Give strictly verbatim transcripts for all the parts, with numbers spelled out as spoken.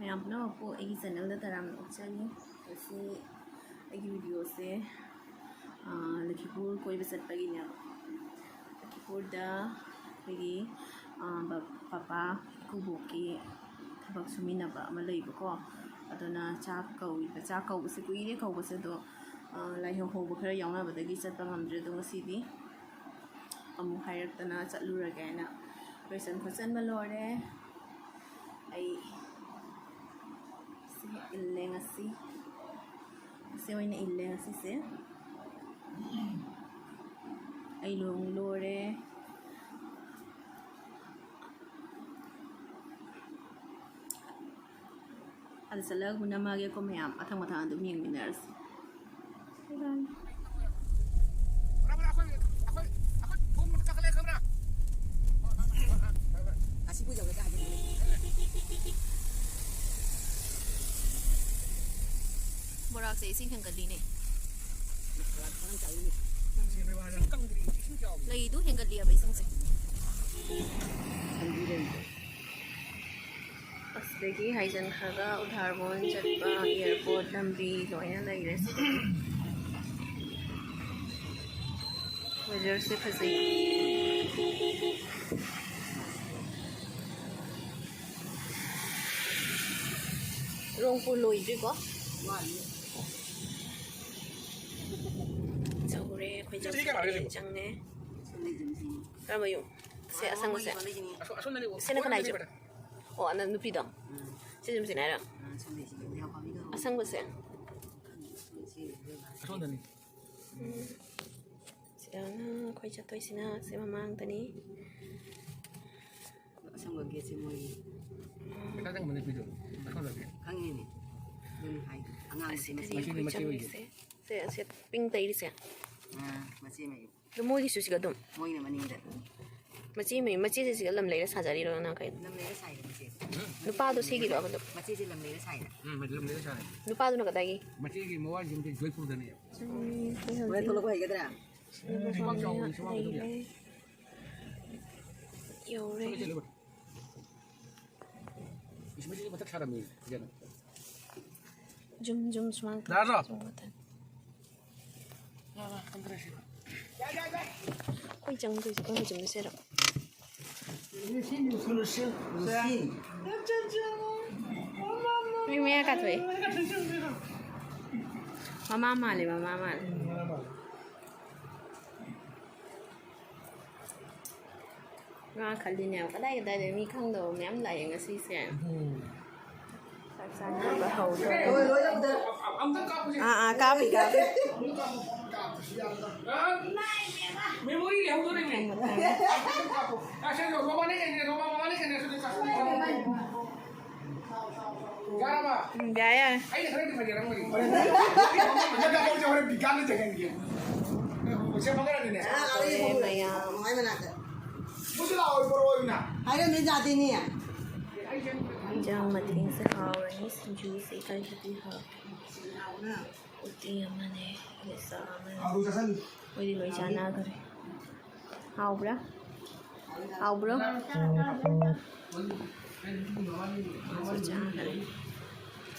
ꯃꯌꯥꯝ ꯄꯨꯝꯅꯃꯛꯄꯨ ꯑꯩꯒꯤ ꯆꯦꯅꯦꯜꯗ ꯇꯔꯥꯝꯅ ꯑꯣꯛꯆꯔꯤ꯫ ꯉꯁꯤ ꯑꯩꯒꯤ ꯚꯤꯗꯤꯑꯣꯁꯦ, ꯑꯥ, ꯂꯛꯈꯤꯄꯨꯔ ꯀꯣꯏꯕ ꯆꯠꯄꯒꯤꯅꯦꯕ꯫ ꯂꯛꯈꯤꯄꯨꯔꯗ ꯑꯩꯈꯣꯏꯒꯤ, ꯑꯥ, ꯕ-, ꯄꯄꯥ ꯏꯀꯨꯕꯣꯛꯀꯤ ꯊꯕꯛ ꯁꯨꯃꯤꯟꯅꯕ ꯑꯃ ꯂꯩꯕꯀꯣ꯫ ꯑꯗꯨꯅ ꯆꯥꯛ ꯀꯧꯏꯕ, ꯆꯥꯛ ꯀꯧꯕꯁꯦ ꯀꯨꯏꯔꯦ ꯀꯧꯕꯁꯦ, ꯑꯗꯣ, ꯑꯥ, ꯂꯥꯏꯍꯧ ꯍꯧꯕ ꯈꯔ ꯌꯥꯎꯅꯕꯗꯒꯤ ꯆꯠꯄ ꯉꯝꯗ꯭ꯔꯦ꯫ ꯑꯗꯣ ꯉꯁꯤꯗꯤ ꯑꯃꯨꯛ ꯍꯥꯏꯔꯛꯇꯅ ꯆꯠꯂꯨꯔꯒꯦ ꯍꯥꯏꯅ ꯂꯣꯏꯁꯟ ꯈꯣꯠꯆꯟꯕ ꯂꯣꯏꯔꯦ꯫ ꯑꯩ ꯁꯤ ꯏꯜꯂꯦ ꯉꯁꯤ꯫ ꯁꯤ ꯑꯣꯏꯅ ꯏꯜꯂꯦ ꯉꯁꯤꯁꯦ꯫ ꯑꯩ ꯂꯨꯍꯣꯡ ꯂꯣꯏꯔꯦ꯫ ꯑꯗ ꯆꯠꯂꯒ ꯎꯅꯃꯒꯦꯀꯣ ꯃꯌꯥꯝ, ꯃꯊꯪ ꯃꯊꯪ ꯑꯗꯨꯝ ꯌꯦꯡꯃꯤꯟꯅꯔꯁꯤ꯫ ꯑꯁꯤꯕꯨ ꯌꯧꯔꯒ ꯍꯥꯏꯖꯟꯕꯅꯦ꯫ ꯕꯣꯔꯥꯛꯁꯦ ꯏꯁꯤꯡ ꯍꯦꯟꯒꯠꯂꯤꯅꯦ꯫ ꯂꯩꯗꯨ ꯍꯦꯟꯒꯠꯂꯤꯑꯕ ꯏꯁꯤꯡꯁꯦ꯫ ꯑꯁꯤꯗꯒꯤ ꯍꯥꯏꯖꯤꯟꯈ꯭ꯔꯒ ꯎꯙꯥꯔꯕꯣꯟ ꯆꯠꯄ ꯑꯦꯌꯥꯔꯄꯣꯔꯠ ꯂꯝꯕꯤ ꯂꯣꯏꯅ ꯂꯩꯔꯦ ꯁꯤꯗꯗꯤ꯫ ꯋꯦꯗꯔꯁꯦ ꯐꯖꯩ꯫ ꯔꯣꯡꯄꯨꯔ ꯂꯣꯏꯗ꯭ꯔꯤꯀꯣ? ꯆꯧꯔꯦ, ꯑꯩꯈꯣꯏ ꯆꯧꯁꯦ ꯆꯪꯉꯦ꯫ ꯀꯔꯝꯕ ꯌꯨꯝ? ꯁꯦ ꯑꯁꯪꯕꯁꯦ꯫ ꯑꯁꯣꯝꯗꯅꯤ, ꯁꯤꯅ ꯀꯅꯥꯏ ꯌꯨꯝ? ꯑꯣ, ꯑꯅ ꯅꯨꯄꯤꯗꯣ? ꯁꯤ ꯌꯨꯝꯁꯤꯅ ꯍꯥꯏꯔꯣ? ꯑꯁꯪꯕꯁꯦ? ꯑꯁꯣꯝꯗꯅꯤ꯫ ꯎꯝ꯫ ꯁꯤꯗꯅ ꯑꯩꯈꯣꯏ ꯆꯠꯇꯣꯏꯁꯤꯅ ꯁꯤ ꯃꯃꯥꯡꯗꯅꯤ꯫ ꯑꯁꯪꯕ ꯒꯦꯠꯁꯦ ꯃꯣꯏꯒꯤ꯫ ꯃꯆꯥ ꯆꯪꯕ ꯅꯨꯄꯤꯗꯣ꯫ ꯑꯁꯣꯝꯗꯅꯤ꯫ ꯈꯪꯉꯤꯅꯦ꯫ ꯑꯗꯨꯅꯤ ꯍꯥꯏꯗꯣ꯫ ꯑꯉꯥꯡꯁꯦ ꯑꯁꯤꯗꯅꯤ ꯃꯆꯦ ꯑꯩꯈꯣꯏ ꯑꯣꯏꯒꯤ꯫ ꯆꯪꯉꯤꯁꯦ꯫ ꯁꯦ, ꯁꯦ ꯄꯤꯡ ꯇꯩꯔꯤꯁꯦ꯫ ꯑꯥ, ꯃꯆꯦ ꯑꯃ꯫ ꯑꯗꯣ ꯃꯣꯏꯒꯤꯁꯨ ꯁꯤꯒ ꯑꯗꯨꯝ꯫ ꯃꯣꯏꯅ ꯃꯅꯤꯡꯗ꯫ ꯃꯆꯦ ꯃꯌꯨꯝ, ꯃꯆꯦꯁꯦ ꯁꯤꯒ ꯂꯝ ꯂꯩꯔ ꯁꯥꯖꯔꯤꯔꯣ ꯅꯪ ꯀꯩꯅꯣ? ꯂꯝ ꯂꯩꯔ ꯁꯥꯏꯅꯦ ꯃꯆꯦ꯫ ꯅꯨꯄꯥꯗꯣ ꯁꯤꯒꯤꯔꯣ ꯑꯗꯨꯝ? ꯃꯆꯦꯁꯦ ꯂꯝ ꯂꯩꯔ ꯁꯥꯏꯅꯦ꯫ ꯎꯝ, ꯂꯝ ꯂꯩꯔ ꯁꯥꯏꯅꯦ꯫ ꯅꯨꯄꯥꯗꯨꯅ ꯀꯗꯥꯏꯒꯤ? ꯃꯆꯦꯒꯤ ꯃꯋꯥ ꯌꯨꯝꯁꯦ ꯖꯣꯏꯄꯨꯔꯗꯅꯦ꯫ ꯎꯝ, ꯑꯩꯈꯣꯏ ꯍꯣꯔꯦꯟ ꯍꯧꯖꯤꯛ ꯊꯣꯛꯂꯛꯄ ꯍꯩꯒꯗ꯭ꯔꯥ? ꯁꯤꯒꯤ ꯃꯐꯝꯗ ꯂꯩꯔꯦ꯫ ꯌꯧꯔꯦ꯫ ꯍꯧꯖꯤꯛ ꯃꯊꯛ ꯁꯥꯔꯝꯃꯤ ꯐꯖꯅ꯫ ꯖꯨꯝ, ꯖꯨꯝ ꯁꯨꯃꯥꯡ ꯌꯥꯔꯗ꯭ꯔꯣ? ꯇꯧꯕ ꯃꯊꯛ꯫ ꯂꯥ, ꯂꯥ, ꯀꯨꯝꯊꯔꯁꯤ꯫ ꯑꯩꯈꯣꯏ ꯆꯪꯗꯣꯏꯁꯦ ꯀꯔꯝꯕ ꯆꯨꯝꯗꯣꯏꯁꯦꯔꯣ? ꯃꯤ ꯃꯌꯥ ꯀꯥꯊꯣꯛꯑꯦ꯫ ꯃꯃꯥ ꯃꯥꯜꯂꯦ, ꯃꯃꯥ ꯃꯥꯜꯂꯦ꯫ ꯉꯥ ꯈꯜꯂꯤꯅꯦꯕ꯫ ꯀꯗꯥꯏ ꯀꯗꯥꯏꯗꯩ ꯃꯤ ꯈꯪꯗꯕ ꯃꯌꯥꯝ ꯂꯥꯛꯑꯦ ꯉꯁꯤꯁꯦ꯫ ꯎꯝ꯫ ꯆꯥꯛ ꯆꯥꯅꯕ ꯍꯧꯗꯣꯔꯦ꯫ ꯑꯥ, ꯑꯥ, ꯀꯥꯞꯄꯤ, ꯀꯥꯞꯄꯤ꯫ ꯃꯦꯃꯣꯔꯤ ꯂꯩꯍꯧꯗꯣꯔꯦꯅꯦ꯫ ꯑꯁ, ꯔꯣꯃꯥꯅꯤ ꯀꯩꯅꯦ, ꯔꯣꯃꯥ, ꯃꯃꯥꯅꯤ ꯀꯩꯅꯦ, ꯑꯗꯨꯗꯤ ꯆꯥꯛ ꯆꯥꯅꯕ꯫ ꯌꯥꯔꯕ? ꯎꯝ, ꯌꯥꯔꯦ, ꯌꯥꯔꯦ꯫ ꯑꯩꯅ ꯈꯔꯗꯤ ꯐꯖꯔꯝꯒꯅꯤ꯫ ꯍꯟꯗꯛ ꯀꯥꯡꯕꯨꯁꯦ ꯍꯣꯔꯦꯟ ꯕꯤꯀꯥꯟꯗ ꯆꯪꯍꯟꯒꯦ꯫ ꯁꯦ ꯐꯒꯠꯂꯗꯤꯅꯦ꯫ ꯍꯣꯔꯦꯟ ꯃꯌꯥꯝ꯫ ꯃꯣꯏꯁꯨ ꯂꯥꯛꯑꯣꯏ, ꯄꯣꯔꯛꯑꯣꯏꯅ꯫ ꯍꯥꯏꯔꯝꯃꯤ ꯖꯥꯇꯤꯅꯤ꯫ ꯏꯟꯖꯥꯡ ꯃꯊꯦꯜꯁꯦ ꯍꯥꯎꯔꯅꯤ, ꯁꯤꯡꯖꯨꯁꯦ ꯀꯔꯤꯒꯤꯗꯤ ꯍꯥꯎ-, ꯎꯇꯤ ꯑꯃꯅꯦ, ꯃꯤꯁ ꯑꯃꯅꯦ꯫ ꯃꯣꯏꯗꯤ ꯂꯣꯏ ꯆꯥꯟꯅꯈ꯭ꯔꯦ꯫ ꯍꯥꯎꯕ꯭ꯔꯥ? ꯍꯥꯎꯕ꯭ꯔꯣ? ꯃꯥꯁꯨ ꯆꯥꯈ꯭ꯔꯦ꯫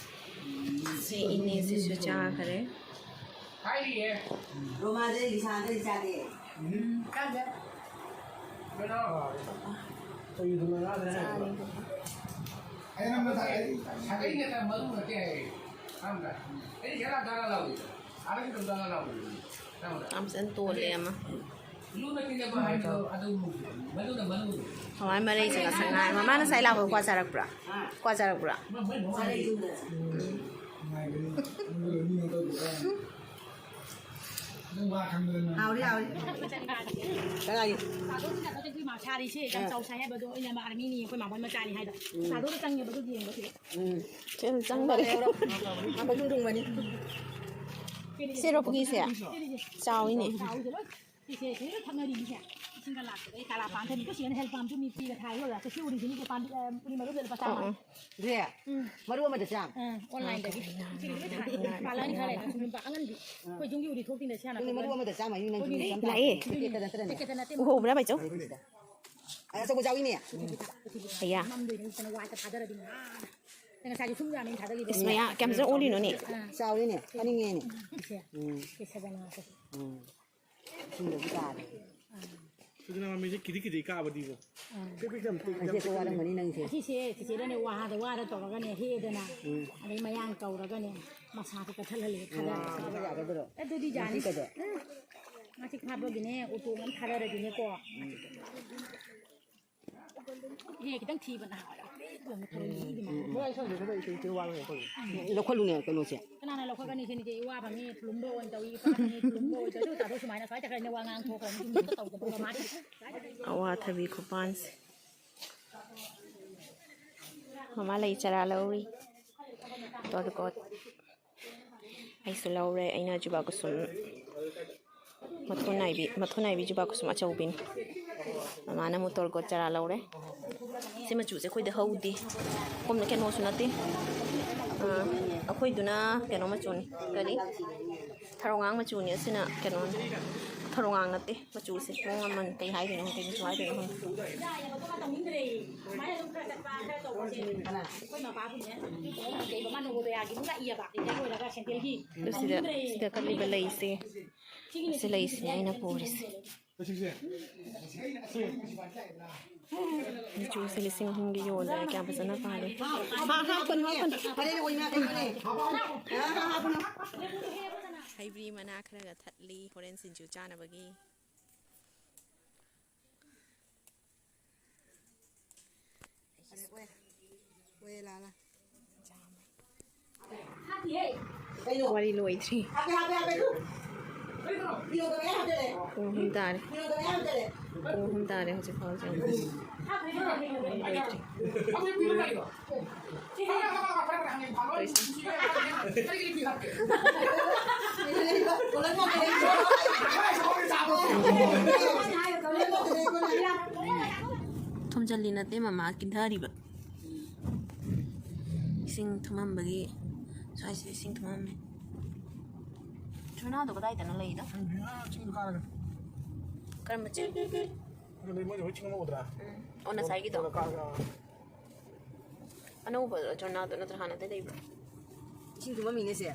ꯁꯤ ꯏꯅꯦꯁꯤꯁꯨ ꯆꯥꯈ꯭ꯔꯦ꯫ ꯔꯣꯃꯥꯗ ꯂꯤꯁꯥꯟꯗ ꯆꯥꯗꯦ꯫ ꯎꯝ꯫ ꯆꯥꯔꯤ꯫ ꯑꯩꯅ ꯅꯝꯕ ꯊꯥꯔꯛꯑꯦ꯫ ꯑꯩꯅ ꯃꯔꯨ ꯅꯠꯇꯦ ꯍꯥꯏꯌꯦ꯫ ꯈꯪꯕ꯭ꯔꯥ? ꯑꯩꯅ ꯍꯦꯔꯥ ꯗꯥꯔꯥ ꯂꯥꯎꯔꯤꯗꯣ꯫ ꯑꯥꯗꯒꯤ ꯑꯗꯨꯝ ꯗꯥꯔꯥ ꯂꯥꯎꯔꯤꯗꯣ꯫ ꯈꯪꯕ꯭ꯔꯥ? ꯌꯥꯝ ꯐꯖꯅ ꯇꯣꯜꯂꯦ ꯑꯃ꯫ ꯂꯨꯅ ꯇꯤꯟꯅꯕ ꯍꯥꯏꯕꯗꯣ ꯑꯗꯨ ꯃꯗꯨꯅ ꯃꯔꯨꯅꯤ꯫ ꯍꯋꯥꯏ ꯃꯔꯩꯁꯦ ꯉꯁꯥꯏ ꯉꯥꯏ꯫ ꯃꯃꯥꯅ ꯉꯁꯥꯏ ꯂꯥꯛꯄꯗ ꯀ꯭ꯋꯥ ꯆꯥꯔꯛꯄ꯭ꯔꯥ? ꯀ꯭ꯋꯥ ꯆꯥꯔꯛꯄ꯭ꯔꯥ? ꯆꯥꯔꯛꯏ꯫ ꯅꯨꯡꯉꯥꯏꯕꯅꯤ꯫ ꯅꯪꯒ ꯂꯣꯏꯅꯃꯛ ꯇꯧꯕꯗ꯫ ꯅꯪ ꯋꯥ ꯈꯪꯗꯅ ꯅꯪ ꯍꯥꯎꯔꯤ, ꯍꯥꯎꯔꯤ꯫ ꯀꯅꯥꯒꯤ? ꯁꯥꯗꯣꯁꯤꯅ ꯍꯟꯗꯛꯀꯤ ꯃꯥ ꯁꯥꯔꯤꯁꯦ ꯌꯥꯝ ꯑꯥ꯫ ꯆꯥꯎ ꯁꯥꯏ ꯍꯥꯏꯕꯗꯣ ꯑꯩꯅ ꯃꯥ ꯑꯥꯔꯃꯤꯅꯤ, ꯑꯩꯈꯣꯏ ꯃꯥꯃꯣꯏ ꯃꯆꯥꯅꯤ ꯍꯥꯏꯗꯣ꯫ ꯎꯝ꯫ ꯁꯥꯗꯣꯗ ꯆꯪꯉꯦꯕ ꯑꯗꯨ ꯌꯦꯡꯕꯁꯦ꯫ ꯎꯝ꯫ ꯆꯦ, ꯆꯪꯗꯔꯦ꯫ ꯌꯥꯝ ꯃꯅꯨꯡ ꯂꯨꯝꯕꯅꯤ꯫ ꯁꯤꯔꯣ ꯄꯨꯈ꯭ꯔꯤꯁꯦ? ꯆꯥꯎꯏꯅꯦ꯫ ꯆꯥꯎꯏꯁꯦ ꯂꯣꯏ꯫ ꯁꯤꯁꯦ ꯁꯤꯗ ꯂꯣꯏ ꯊꯛꯅꯔꯤꯅꯤꯁꯦ꯫ ꯏꯁꯤꯡꯒ ꯂꯥꯛꯄꯗ ꯑꯩ ꯀꯥꯂꯥ ꯄꯥꯟ ꯊꯝꯃꯤ꯫ ꯑꯩꯈꯣꯏ ꯁꯤꯗꯅ ꯍꯦꯜ ꯄꯥꯝꯁꯨ ꯃꯤ ꯐ꯭ꯔꯤꯗ ꯊꯥꯏ꯫ ꯍꯣꯏ, ꯁꯤ ꯎꯔꯤꯁꯤꯅꯤ ꯄꯥꯟ-, ꯑ, ꯎꯔꯤ ꯃꯔꯨꯗ ꯂꯨꯄꯥ ꯆꯥꯝꯃ꯫ ꯑꯣ, ꯑꯣ꯫ ꯔꯦ, ꯎꯝ꯫ ꯃꯔꯨ ꯑꯃꯗ ꯆꯥꯝꯃ꯫ ꯑ, ꯑꯣꯟꯂꯥꯏꯟꯗꯒꯤ꯫ ꯁꯤꯒꯤꯗꯤ ꯂꯣꯏ ꯊꯥꯏ꯫ ꯄꯥꯜꯂꯛꯑꯅꯤ ꯈꯔ ꯂꯩꯔꯒ ꯁꯨꯝ ꯑꯉꯟꯕꯤ꯫ ꯑ꯫ ꯑꯩꯈꯣꯏ ꯌꯨꯝꯒꯤ ꯎꯔꯤ ꯊꯣꯛꯇꯤꯅꯦ ꯁꯤ ꯍꯥꯟꯅ ꯅꯪꯗꯤ ꯃꯔꯨ ꯑꯃꯗ ꯆꯥꯝꯃ ꯍꯥꯏꯅꯤ, ꯅꯪ ꯑꯩꯈꯣꯏꯒꯤ ꯂꯥꯛꯑꯦ꯫ ꯄꯦꯀꯦꯠꯇ ꯅꯠꯇ꯭ꯔꯅꯦ? ꯄꯦꯀꯦꯠꯇ ꯅꯠꯇꯦ꯫ ꯎꯍꯧꯕ꯭ꯔꯥ, ꯃꯥꯏꯆꯧ? ꯑꯆꯧꯕ ꯆꯥꯎꯏꯅꯦ꯫ ꯑꯌꯥ꯫ ꯏꯁ ꯃꯌꯥ ꯀꯌꯥꯝ ꯐꯖꯅ ꯑꯣꯜꯂꯤꯅꯣꯅꯦ꯫ ꯆꯥꯎꯔꯤꯅꯦ, ꯀꯥꯅꯤꯡꯉꯦꯅꯦ꯫ ꯎꯝ꯫ ꯎꯝ꯫ ꯏꯁꯤꯡꯗꯁꯨ ꯇꯥꯔꯦ꯫ ꯁꯤꯗꯅ ꯃꯃꯤꯁꯦ ꯀꯤꯗꯤ ꯀꯤꯗꯤ ꯀꯥꯕꯗꯤꯕꯣ꯫ ꯑꯁꯤꯁꯨ ꯋꯥꯔꯝꯒꯅꯤ ꯅꯪꯁꯦ꯫ ꯑꯁꯤꯁꯦ ꯆꯤꯆꯦꯗꯅꯦ ꯋꯥꯗ ꯋꯥꯗ ꯇꯧꯔꯒꯅꯦ ꯍꯦꯛꯑꯦꯗꯅ꯫ ꯎꯝ꯫ ꯑꯗꯩ ꯃꯌꯥꯡ ꯀꯧꯔꯒꯅꯦ ꯃꯁꯥꯁꯦ ꯀꯠꯊꯠꯍꯜꯂꯦ, ꯊꯥꯗꯔꯦ꯫ ꯎꯝ, ꯌꯥꯒꯗ꯭ꯔꯣ? ꯑꯗꯨꯗꯤ ꯌꯥꯅꯤ꯫ ꯉꯁꯤ ꯀꯩꯗꯧ? ꯎꯝ꯫ ꯉꯥꯆꯤꯛ ꯐꯥꯕꯒꯤꯅꯦ ꯎꯇꯣꯡ ꯑꯃ ꯊꯥꯗꯔꯗꯤꯅꯦꯀꯣ꯫ ꯎꯝ꯫ ꯏꯍꯦ, ꯈꯤꯇꯪ ꯊꯤꯕ ꯅꯍꯥꯟꯋꯥꯏ ꯌꯥꯝ ꯊꯤꯕ ꯊꯧꯔꯝ ꯃꯤ ꯑꯗꯨꯃꯥꯏꯅ꯫ ꯎꯝ, ꯎꯝ꯫ ꯂꯧꯈꯠꯂꯨꯅꯦ ꯀꯩꯅꯣꯁꯦ꯫ ꯀꯅꯥꯅ ꯂꯧꯈꯠꯀꯅꯤ? ꯁꯤꯅꯗꯤ ꯏꯋꯥ ꯐꯪꯉꯤ, ꯊꯨꯂꯨꯝꯕ ꯑꯣꯏꯅ ꯇꯧꯏ, ꯏꯄꯥ ꯐꯪꯉꯤ, ꯊꯨꯂꯨꯝꯕ ꯑꯣꯏꯅ ꯇꯧꯏ꯫ ꯑꯗꯨ ꯇꯥꯊꯣꯛ ꯁꯨꯃꯥꯏꯅ ꯁ꯭ꯋꯥꯏ ꯆꯠꯈ꯭ꯔꯅꯤ, ꯋꯥ ꯉꯥꯡ ꯊꯣꯛꯈ꯭ꯔꯅꯤ, ꯌꯨꯝꯗ ꯇꯧꯗꯕ ꯃꯃꯥꯗꯤ꯫ ꯑꯋꯥꯊꯕꯤ ꯈꯨꯄꯥꯟꯁꯦ꯫ ꯃꯃꯥ ꯂꯩ ꯆꯔꯥ ꯂꯧꯔꯤ꯫ ꯇꯣꯔꯕꯣꯠ꯫ ꯑꯩꯁꯨ ꯂꯧꯔꯦ꯫ ꯑꯩꯅ ꯖꯨꯕꯥ ꯀꯨꯁꯨꯝ ꯃꯊꯣꯟ ꯅꯥꯏꯕꯤ, ꯃꯊꯣꯟ ꯅꯥꯏꯕꯤ ꯖꯨꯕꯥ ꯀꯨꯁꯨꯝ ꯑꯆꯧꯕꯤꯅꯤ꯫ ꯃꯃꯥꯅ ꯑꯃꯨꯛ ꯇꯣꯔꯕꯣꯠ ꯆꯔꯥ ꯂꯧꯔꯦ꯫ ꯁꯤ ꯃꯆꯨꯁꯦ ꯑꯩꯈꯣꯏꯗ ꯍꯧꯗꯦ꯫ ꯀꯨꯝꯅ ꯀꯩꯅꯣꯁꯨ ꯅꯠꯇꯦ꯫ ꯑꯥ, ꯑꯩꯈꯣꯏꯗꯨꯅ ꯀꯩꯅꯣ ꯃꯆꯨꯅꯤ꯫ ꯀꯔꯤ? ꯊꯔꯣꯉꯥꯡ ꯃꯆꯨꯅꯤ꯫ ꯑꯁꯤꯅ ꯀꯩꯅꯣꯅꯤ꯫ ꯊꯔꯣꯉꯥꯡ ꯅꯠꯇꯦ꯫ ꯃꯆꯨꯁꯦ ꯃꯑꯣꯡ ꯑꯃꯅꯤ꯫ ꯀꯩ ꯍꯥꯏꯗꯣꯏꯅꯣ ꯈꯪꯗꯦ꯫ ꯀꯩ ꯃꯆꯨ ꯍꯥꯏꯗꯣꯏꯅꯣ ꯈꯪꯗꯦ꯫ ꯑꯗꯣ ꯁꯤꯗ, ꯁꯤꯗ ꯀꯠꯂꯤꯕ ꯂꯩꯁꯦ, ꯁꯤ ꯂꯩꯁꯤꯅꯦ ꯑꯩꯅ ꯄꯨꯔꯤꯁꯦ꯫ ꯃꯆꯨꯁꯦ ꯂꯤꯁꯤꯡ ꯑꯍꯨꯝꯒꯤ ꯌꯣꯜꯂꯦ꯫ ꯀꯌꯥꯝ ꯐꯖꯅ ꯄꯥꯜꯂꯦ꯫ ꯍꯥꯞꯀꯅꯨ, ꯍꯥꯞꯀꯅꯨ꯫ ꯍꯩꯕ꯭ꯔꯤ ꯃꯅꯥ ꯈꯔꯒ ꯊꯠꯂꯤ ꯍꯣꯔꯦꯟ ꯁꯤꯡꯖꯨ ꯆꯥꯅꯕꯒꯤ꯫ ꯋꯥꯔꯤ ꯂꯣꯏꯗ꯭ꯔꯤ꯫ ꯄꯨꯡ ꯑꯍꯨꯝ ꯇꯥꯔꯦ꯫ ꯄꯨꯡ ꯑꯍꯨꯝ ꯇꯥꯔꯦ ꯍꯧꯖꯤꯛ ꯐꯥꯎꯁꯦ꯫ ꯊꯨꯝꯖꯤꯜꯂꯤ ꯅꯠꯇꯦ ꯃꯃꯥ ꯀꯤꯟꯊꯔꯤꯕ꯫ ꯏꯁꯤꯡ ꯊꯨꯝꯃꯝꯕꯒꯤ ꯁ꯭ꯋꯥꯏꯁꯤꯗ ꯏꯁꯤꯡ ꯊꯨꯝꯃꯝꯃꯦ꯫ ꯁꯣꯅꯥꯗꯣ ꯀꯗꯥꯏꯗꯅꯣ ꯂꯩꯗꯣ? ꯈꯪꯗꯦ, ꯑꯥ ꯆꯤꯡꯗ ꯀꯥꯔꯒ꯫ ꯀꯔꯝꯕ ꯆꯤꯡ? ꯑꯗꯨꯗꯤ ꯃꯣꯏꯗꯤ ꯍꯧꯖꯤꯛ ꯆꯤꯡ ꯑꯃ ꯎꯗ꯭ꯔꯥ? ꯎꯝ꯫ ꯑꯣ, ꯉꯁꯥꯏꯒꯤꯗꯣ? ꯀꯥꯔꯒ꯫ ꯑꯅꯧꯕ ꯖꯣꯔꯅꯥꯗꯣ ꯅꯠꯇ꯭ꯔ ꯍꯥꯟꯅꯗꯩ ꯂꯩꯕ꯭ꯔꯥ? ꯏꯁꯤꯡ ꯊꯨꯝꯃꯝꯃꯤꯅꯦ ꯁꯦ꯫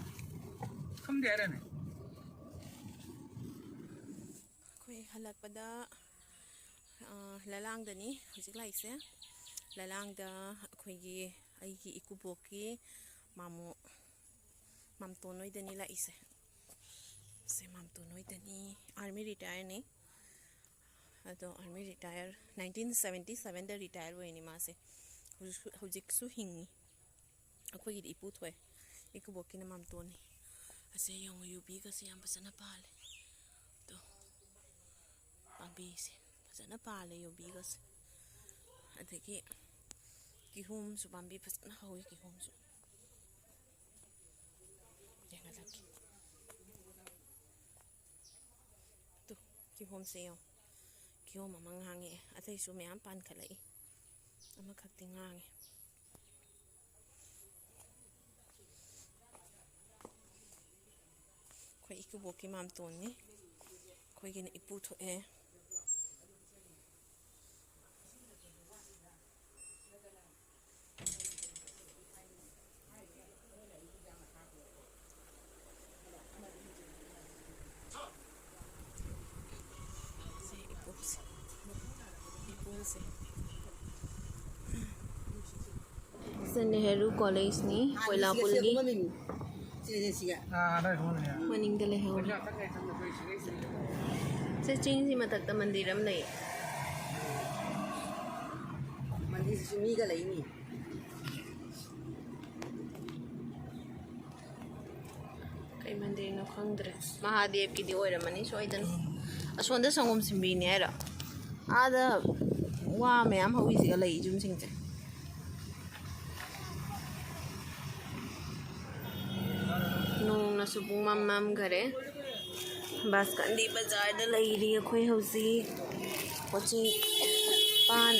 ꯈꯪꯗꯦ ꯍꯥꯏꯔꯅꯦ꯫ ꯑꯩꯈꯣꯏ ꯍꯜꯂꯛꯄꯗ, ꯑ, ꯂꯂꯥꯡꯗꯅꯤ ꯍꯧꯖꯤꯛ ꯂꯥꯛꯏꯁꯦ꯫ ꯂꯂꯥꯡꯗ ꯑꯩꯈꯣꯏꯒꯤ, ꯑꯩꯒꯤ ꯏꯀꯨꯕꯣꯛꯀꯤ ꯃꯥꯃꯣ ꯃꯥꯝꯇꯣꯟ ꯍꯣꯏꯗꯅꯤ ꯂꯥꯛꯏꯁꯦ꯫ ꯁꯦ ꯃꯥꯝꯇꯣꯟ ꯍꯣꯏꯗꯅꯤ꯫ Army retireꯅꯤ꯫ ꯑꯗꯣ Army retire nineteen seventy sevenꯗ retire ꯑꯣꯏꯅꯤ ꯃꯥꯁꯦ꯫ ꯍꯧꯖꯤꯛꯁꯨ, ꯍꯧꯖꯤꯛꯁꯨ ꯍꯤꯡꯉꯤ꯫ ꯑꯩꯈꯣꯏꯒꯤꯗꯤ ꯏꯄꯨ ꯊꯣꯛꯑꯦ꯫ ꯏꯀꯨꯕꯣꯛꯀꯤꯅ ꯃꯥꯝꯇꯣꯟꯅꯤ꯫ ꯑꯁꯦ ꯌꯦꯡꯉꯨ, ꯌꯨꯕꯤꯒꯁꯦ ꯌꯥꯝ ꯐꯖꯅ ꯄꯥꯜꯂꯦ꯫ ꯑꯗꯣ ꯄꯥꯝꯕꯤꯁꯦ ꯐꯖꯅ ꯄꯥꯜꯂꯦ ꯌꯨꯕꯤꯒꯁꯦ꯫ ꯑꯗꯒꯤ ꯀꯤꯍꯣꯝꯁꯨ ꯄꯥꯝꯕꯤ ꯐꯖꯅ ꯍꯧꯋꯤ, ꯀꯤꯍꯣꯝꯁꯨ꯫ ꯌꯦꯡꯍꯜꯂꯛꯀꯦ꯫ ꯇꯨ, ꯀꯤꯍꯣꯝꯁꯦ ꯌꯦꯡꯉꯣ꯫ ꯀꯤꯍꯣꯝ ꯑꯃ ꯉꯥꯡꯉꯛꯑꯦ꯫ ꯑꯇꯩꯁꯨ ꯃꯌꯥꯝ ꯄꯥꯟꯈꯠꯂꯛꯏ꯫ ꯑꯃꯈꯛꯇꯤ ꯉꯥꯡꯉꯦ꯫ ꯑꯩꯈꯣꯏ ꯏꯀꯨꯕꯣꯛꯀꯤ ꯃꯥꯝꯇꯣꯟꯅꯤ꯫ ꯑꯩꯈꯣꯏꯒꯤꯅ ꯏꯄꯨ ꯊꯣꯛꯑꯦ꯫ ꯁꯤ ꯏꯄꯨꯁꯦ꯫ ꯏꯄꯨꯁꯦ꯫ ꯁꯤ ꯅꯦꯍꯔꯨ ꯀꯣꯂꯦꯖꯅꯤ, ꯀꯣꯏꯂꯥꯄꯨꯜꯒꯤ꯫ ꯃꯅꯤꯡꯗ ꯂꯩꯍꯧꯔꯦ꯫ ꯁꯤ ꯆꯤꯡꯁꯤ ꯃꯊꯛꯇ ꯃꯟꯗꯤꯔ ꯑꯃ ꯂꯩ꯫ ꯃꯟꯗꯤꯔꯁꯤꯁꯨ ꯃꯤꯒ ꯂꯩꯅꯤ꯫ ꯀꯩ ꯃꯟꯗꯤꯔꯅꯣ ꯈꯪꯗ꯭ꯔꯦ꯫ ꯃꯍꯥꯗꯦꯕꯀꯤꯗꯤ ꯑꯣꯏꯔꯝꯃꯅꯤ ꯁꯣꯏꯗꯅ꯫ ꯑꯁꯣꯝꯗ ꯁꯪꯒꯣꯝ ꯁꯤꯟꯕꯤꯅꯦ ꯍꯥꯏꯔꯣ? ꯑꯥꯗ ꯋꯥ ꯃꯌꯥꯝ ꯍꯧꯋꯤꯁꯤꯒ ꯂꯩ ꯌꯨꯝꯁꯤꯡꯁꯦ꯫ ꯅꯣꯡꯅꯁꯨ ꯄꯨꯡꯃꯝ ꯃꯝꯈꯔꯦ꯫ ꯕꯥꯁꯀꯟꯗꯤ ꯕꯖꯥꯔꯗ ꯂꯩꯔꯤ ꯑꯩꯈꯣꯏ ꯍꯧꯖꯤꯛ꯫ ꯄꯣꯠꯆꯩ ꯄꯥꯟ,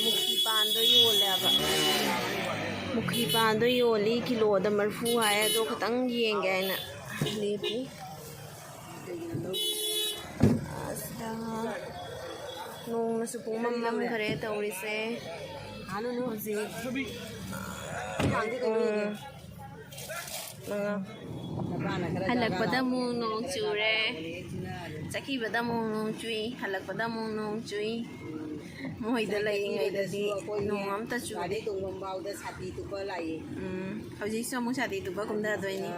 ꯃꯨꯈꯤ ꯄꯥꯟꯗꯣ ꯌꯣꯜꯂꯦꯕ꯫ ꯃꯨꯈꯤ ꯄꯥꯟꯗꯣ ꯌꯣꯜꯂꯤ, ꯀꯤꯂꯣꯗ ꯃꯔꯤꯐꯨ ꯍꯥꯏ, ꯑꯗꯣ ꯈꯤꯇꯪ ꯌꯦꯡꯒꯦ ꯍꯥꯏꯅ ꯂꯦꯞꯄꯤ꯫ ꯑꯁꯤꯗ ꯅꯣꯡꯅꯁꯨ ꯄꯨꯡꯃꯝ ꯃꯝꯈ꯭ꯔꯦ ꯇꯧꯔꯤꯁꯦ꯫ ꯍꯧꯖꯤꯛ ꯄꯨꯡ ꯃꯉꯥ꯫ ꯍꯜꯂꯛꯄꯗ ꯑꯃꯨꯛ ꯅꯣꯡ ꯆꯨꯔꯦ, ꯆꯠꯈꯤꯕꯗ ꯑꯃꯨꯛ ꯅꯣꯡ ꯆꯨꯏ, ꯍꯜꯂꯛꯄꯗ ꯑꯃꯨꯛ ꯅꯣꯡ ꯆꯨꯏ꯫ ꯃꯣꯏꯗ ꯂꯩꯔꯤꯉꯩꯗꯗꯤ ꯅꯣꯡ ꯑꯝꯇ ꯆꯨꯗꯦ꯫ ꯎꯝ, ꯍꯧꯖꯤꯛꯁꯨ ꯑꯃꯨꯛ ꯁꯥꯇꯤ ꯇꯨꯞꯄ ꯀꯨꯝꯊꯗꯣꯏꯅꯤ꯫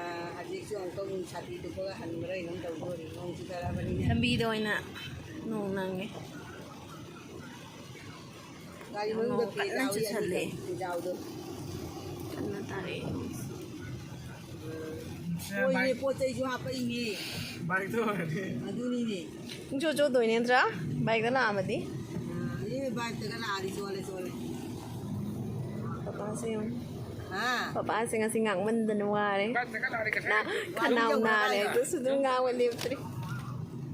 ꯂꯝꯕꯤꯗ ꯑꯣꯏꯅ ꯅꯣꯡ ꯅꯪꯉꯦ꯫ ꯒꯥꯔꯤ ꯃꯅꯨꯡꯗ ꯅꯣꯡ ꯀꯟꯅ ꯐꯤꯖꯥꯎ ꯆꯨꯁꯜꯂꯛꯑꯦ꯫ ꯐꯤꯖꯥꯎꯗꯣ꯫ ꯀꯟꯅ ꯇꯥꯔꯛꯑꯦ ꯅꯣꯡꯁꯦ꯫ ꯍꯣꯏꯅꯦ, ꯄꯣꯠ ꯆꯩꯁꯨ ꯍꯥꯞꯄꯛꯏꯅꯦ꯫ ꯕꯥꯏꯛꯇ ꯑꯣꯏꯔꯗꯤ꯫ ꯑꯗꯨꯅꯤꯅꯦ꯫ ꯄꯨꯡꯆꯣꯠ ꯆꯣꯠꯇꯣꯏꯅꯦ ꯅꯠꯇ꯭ꯔꯥ? ꯕꯥꯏꯛꯇ ꯂꯥꯛꯑꯝꯃꯗꯤ꯫ ꯑꯥ, ꯑꯦ, ꯕꯥꯏꯛꯇꯒ ꯂꯥꯛꯑꯗꯤ ꯆꯣꯠꯂꯦ, ꯆꯣꯠꯂꯦ꯫ ꯄꯄꯥꯁꯦ ꯌꯦꯡꯉꯨ꯫ ꯍꯥ? ꯄꯄꯥꯁꯦ ꯉꯁꯤ ꯉꯥꯡꯃꯟꯗꯅ ꯋꯥꯔꯦ꯫ ꯕꯥꯏꯛꯇꯒ ꯂꯥꯛꯑꯗꯤ ꯀꯩꯁꯨ ꯅꯥ-, ꯈꯅꯥꯎ ꯅꯥꯔꯦ꯫ ꯑꯗꯨꯁꯨ ꯑꯗꯨꯝ ꯉꯥꯡꯕ ꯂꯦꯞꯇ꯭ꯔꯤ꯫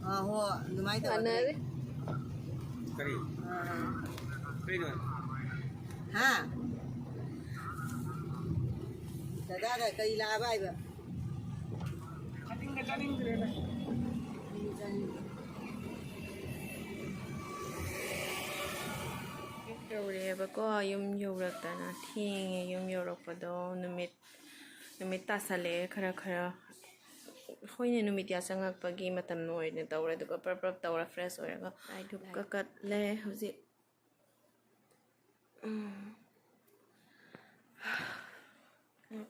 ꯑꯥ, ꯍꯣ, ꯑꯗꯨꯃꯥꯏꯅ ꯇꯧꯔꯗꯤ꯫ ꯃꯥꯟꯅꯔꯦ꯫ ꯀꯔꯤ? ꯑꯥ꯫ ꯀꯩꯅꯣ? ꯍꯥ? ꯗꯗꯥꯗ ꯀꯔꯤ ꯂꯥꯛꯑꯕ ꯍꯥꯏꯕ? ꯆꯥꯅꯤꯡꯗ꯭ꯔꯦꯗ꯫ ꯌꯧꯔꯛꯑꯦꯕꯀꯣ, ꯌꯨꯝ ꯌꯧꯔꯛꯇꯅ ꯊꯦꯡꯉꯦ꯫ ꯌꯨꯝ ꯌꯧꯔꯛꯄꯗꯣ ꯅꯨꯃꯤꯠ, ꯅꯨꯃꯤꯠ ꯇꯥꯁꯜꯂꯛꯑꯦ ꯈꯔ ꯈꯔ꯫ ꯍꯣꯏꯅꯦ, ꯅꯨꯃꯤꯠ ꯌꯥꯆꯪꯉꯛꯄꯒꯤ ꯃꯇꯝ ꯑꯣꯏꯅ ꯇꯧꯔꯦ꯫ ꯑꯗꯨꯒ ꯄ꯭ꯔꯞ ꯄ꯭ꯔꯞ ꯇꯧꯔ fresh ꯑꯣꯏꯔꯒ ꯂꯥꯏ ꯙꯨꯞꯀ ꯀꯠꯂꯦ ꯍꯧꯖꯤꯛ꯫ ꯎꯝ꯫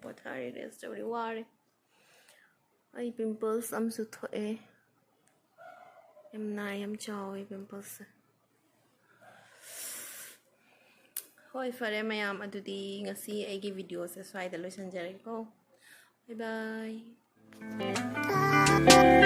ꯄꯣꯊꯥꯔꯤ, rest ꯇꯧꯔꯤ, ꯋꯥꯔꯦ꯫ ꯑꯩ pimples ꯑꯃꯁꯨ ꯊꯣꯛꯑꯦ꯫ ꯌꯥꯝ ꯅꯥꯏ, ꯌꯥꯝ ꯆꯥꯎꯋꯦ pimples ꯁꯦ꯫ ꯍꯣꯏ, ꯐꯔꯦ ꯃꯌꯥꯝ, ꯑꯗꯨꯗꯤ ꯉꯁꯤ ꯑꯩꯒꯤ video ꯁꯦ ꯁ꯭ꯋꯥꯏꯗ ꯂꯣꯏꯁꯤꯟꯖꯔꯒꯦꯀꯣ꯫ Bye bye꯫